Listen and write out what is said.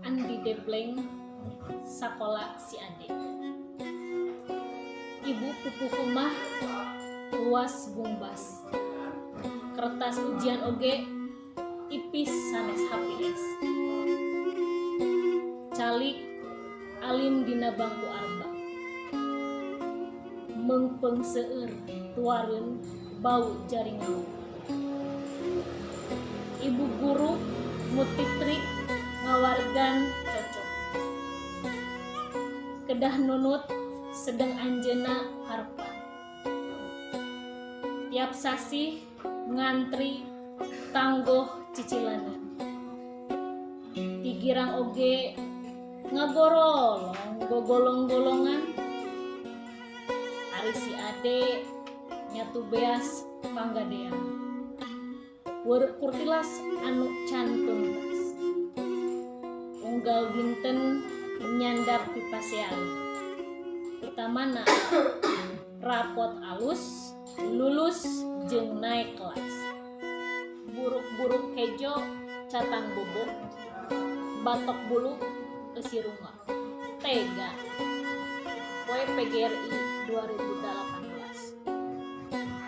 Andi Debleng sakola si Ade. Ibu pupuhu mah luas gumbas. Kertas ujian oge ipis sanes HPS. Calik alim dina bangku arba. Meungpeung seueur tuareun bau jaringaok. Ibu guru mutitrik ngawargan cocok. Kedah nunut sedeng anjeunna harepan. Tiap sasih ngantri tanggoh cicilanan. Ti girang oge ngagorolong gogolong-golongan. Ari si Ade nyatu beas panggadean. Kurtilas anu can tuntas. Unggal dinten nyandak pipasean. Utamana rapot alus, lulus jeung naek kelas. Buruk-buruk kejo catang bobo, batok bulu eusi rungga. Tega. Poe PGRI 2018.